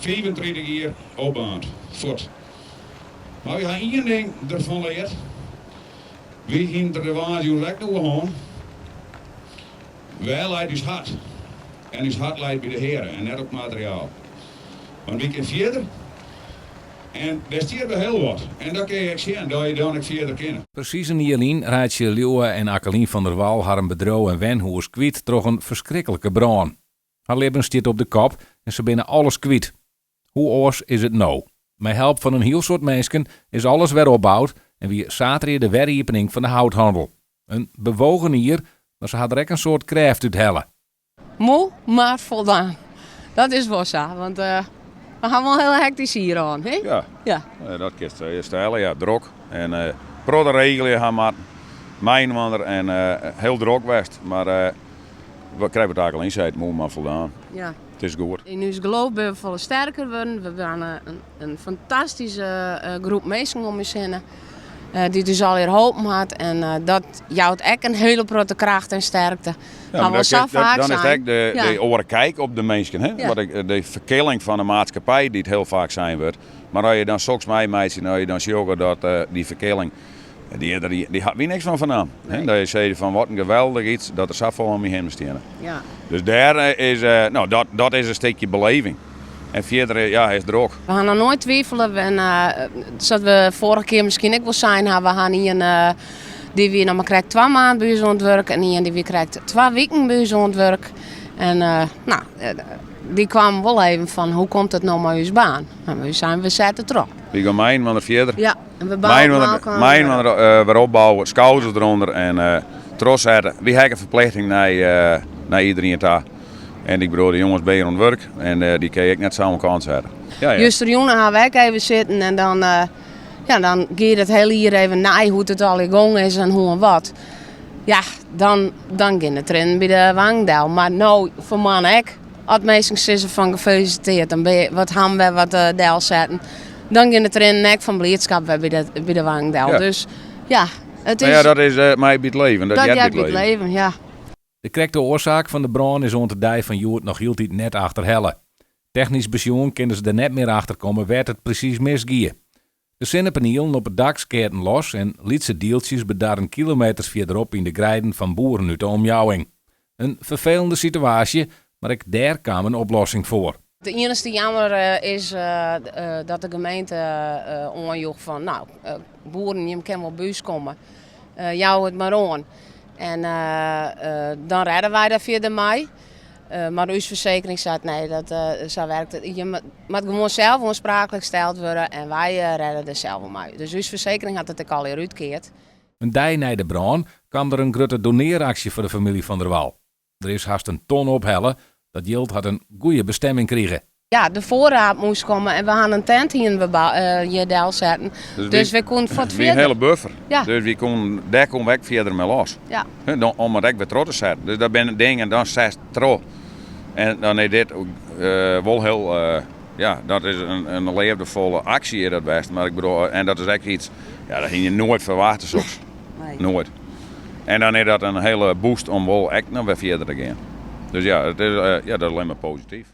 35 jier opbaarnd. Fuort. Mar wy ha ien ding derfan leard. Wy hienen der de woansdei ek oer hân. Wêr leit ús hart? En ús hart leit by de Heare en net op materiaal. Want wy kinne fierder en dêr stiet wer hiel wat. En dat kinne je ek sjen, dat je dan ek fierder kinne. Presys in jier lyn reitsje Liuwe en Akkelien van der Wal harren bedriuw en wenhûs kwyt troch in ferskriklike brân. Har libben stiet op de kop en se binne alles kwyt. Hoe oars is it no? Mei help fan in hiel soad minsken is alles wer opboud en wie saterdei de weriepening fan de houthannel. In bewogen jier, mar se ha der ek in soad krêft út helle. Moe, mar foldaan. Dat is wol sa, want we ha wol in hiel hektysk jier hân, hè? Ja, ja. dat kinst stelle, ja. Drok en protte regelje ha moatten. Mei-inoar en hiel drok west, mar wat krekt wat Akkelien seit, moe mar foldaan. Ja. It is goed. Yn ús geloof binne we folle sterker wurden. We hawwe in fantastyske groep minsken om ús hinne dy't ús allegear holpen hat. En dat jout ek in hiele protte kracht en sterkte. Ja, Ha we sa faak dan is it sein. ek de, Ja. de oare kyk op de minsken. Hè? Ja. Wat ik, de ferkilling fan de maatskippij dy't hiel faak sein wurdt. Mar as je dan soks meimeitsje en as je dan sjogge dat dy ferkilling, dy, dy, dy hat wy niks fan fernaam. Hè? Nee. Dat je sizze fan wat in geweldich iets dat der safolle om my hinne steane. Ja. Dus dêr is, no, dat, dat is in stikje beleving. En fierder, ja, is drok. We ha noch noait twivele. En sa't we foarige kear miskien ek wol sein ha, we ha ien dy wie noch mar krekt 2 maand by ús oan it wurk en ien dy wie krekt 2 wiken by ús oan it wurk. En no, dy kwamen wol even fan hoe komt it no mei ús baan? No, wy seinen we sette troch. Wy gean mei-inoar fierder. Ja, en we bouwe Mei-inoar elkoar mei-inoar, wer op. wer opbouwe, skouders derûnder en trochsette. Wy ha ek in ferplichting nei iderien ta. En ik bedoel, de jonges binne hjir oan it wurk en dy kinne je ek net sa oan kant sette. Ja, ja. Justerjûn ha we ek even sitten en dan, ja, dan giet it hiele jier even nei hoe't it allegear gong is en hoe en wat. Ja, dan, dan gean de triennen by de wang del. Mar no, foar man ek, as minsken sizze fan gefeliciteerd, dan bin je wat ham wer wat delsetten. Dan gean de triennen ek fan bliidskap wer by de wang del. Ja. Dus ja, it Nou ja, is dat is mei by it leven. Dat dat heart heart by it by it leven. leven, ja. De krekte oarsaak fan de brân is oant de dei fan hjoed noch hieltyd net achterhelle. Technysk besjoen kinne se der net mear achter komme wêr't it presys misgie. De sinnepanielen op it dak skeaten los en lytse dieltsjes bedarren kilometers fierderop yn de greiden fan boeren út de omjouwing. In ferfelende situaasje, mar ek dêr kaam in oplossing foar. It iennichste jammer is dat de gemeente oanjoech fan, no, boeren, jim kinne wol by ús komme, jou it mar oan. En dan rêde wy dêr fierder mei. Mar ús fersekering seit nee, dat, sa werkt it. Je moat gewoan sels oanspraaklik steld wurde en wy rêde der sels wol mei. Dus ús fersekering hat it ek allegear útkeard. In dei nei de brân kaam der in grutte donearaksje foar de famylje Van der Wal. Der is hast in ton ophelle. Dat jild hat in goede bestemming krige. Ja, de foarraad moast komme en we ha in tent hienen we hjir delsetten. Dus Dus wy we koenen fuort wie in fierder. hiele buffer. Ja. Dus wy koenen, dêr koenen we ek fierder mei los. Ja. Hè, dan, om it ek wer troch te setten. Dus dat binne dingen, dan setst troch. En dan is dit wol hiel, ja, dat is in leafdefolle aksje is dat west. Mar ik bedoel, en dat is ek iets, ja, dat hie je noait ferwachte soks. Nee. Noait. En dan is dat in hiele boost om wol ek noch wer fierder te gean. Dus ja, it is, ja, dat is allinnich mar posityf.